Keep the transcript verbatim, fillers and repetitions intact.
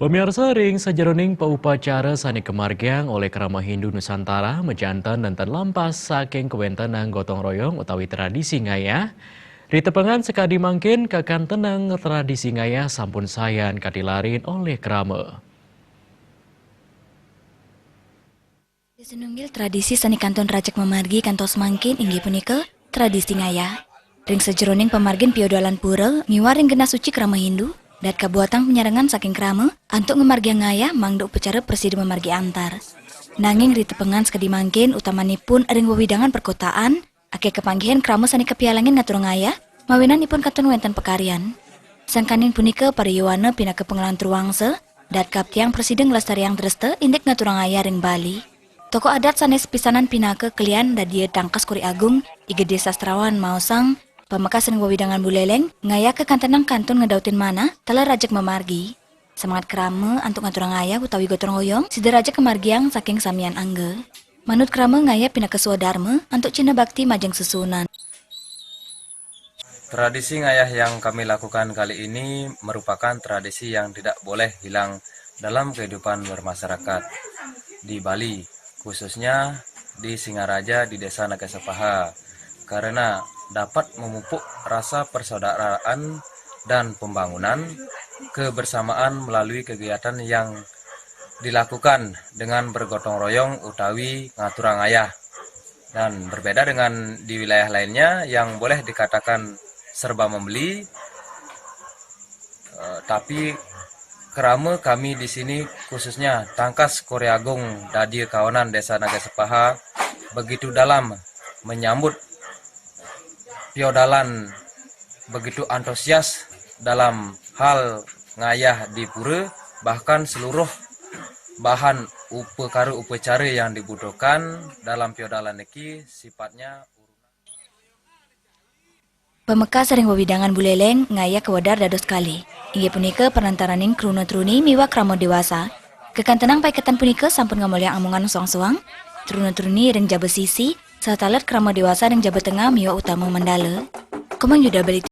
Pemirsa, ring sajeroning paupacara sane kamargiang olih krama Hindu Nusantara, majanten nenten lampas saking kawentenan gotong royong utawi tradisi ngayah. Ritepengan sakadi mangkin kakantenang tradisi ngayah sampun sayan katilarin olih krama. Sinunggil tradisi sane kantun rajeg mamargi kantos mangkin inggih punika tradisi ngayah. Ring sajeroning pamargin piodalan pura miwah ring genah suci krama Hindu, dat kabuatang panyarengan saking krama antuk ngamargiang ngayah mangda upacara prasida mamargi antar. Nanging ritepengan sakadi mangkin utamanipun ring wewidangan perkotaan, akeh kapanggihin krama sane kapialangin ngaturang ngayah, mawinan ipun kantun wenten pakaryan. Sangkaning punika para yowana pinaka panglantur wangsa, dat kaptiang prasida nglestariang dresta indik ngaturang ngayah ring Bali. Tokoh adat sane sepisanan pinaka kelian dadia tangkas Kori Agung, I Gede Sastrawan maosang, pamekas ring wewidangan Buleleng, ngayah kakantenang kantun ngedautin manah, taler rajeg mamargi. Semangat krama antuk ngaturang ngayah utawi gotong royong, sida rajeg kamargiang saking samian angga. Manut krama ngayah pinaka swadarma, antuk cihna bakti majeng sesuunan. Tradisi ngayah yang kami lakukan kali ini merupakan tradisi yang tidak boleh hilang dalam kehidupan bermasyarakat di Bali, khususnya di Singaraja di Desa Nagasepaha, karena dapat memupuk rasa persaudaraan dan pembangunan kebersamaan melalui kegiatan yang dilakukan dengan bergotong royong utawi ngaturang ngayah. Dan berbeda dengan di wilayah lainnya yang boleh dikatakan serba membeli, eh, tapi krama kami di sini, khususnya tangkas Kori Agung dadia kawanan Desa Nagasepaha, begitu dalam menyambut piodalan, begitu antusias dalam hal ngayah di pura, bahkan seluruh bahan upakara upacara yang dibutuhkan dalam piodalan niki sifatnya. Pamekas ring wewidangan Buleleng ngayah kawedar dados kalih. Inggih punika panantaraning kruna truni miwah krama dewasa. Kakantenang paiketan punika sampun ngamolihang amongan soang-soang. Truna truni ring jaba sisi, saha taler krama dewasa ring jaba tengah miwah utama mandala. Komang Yuda Bali.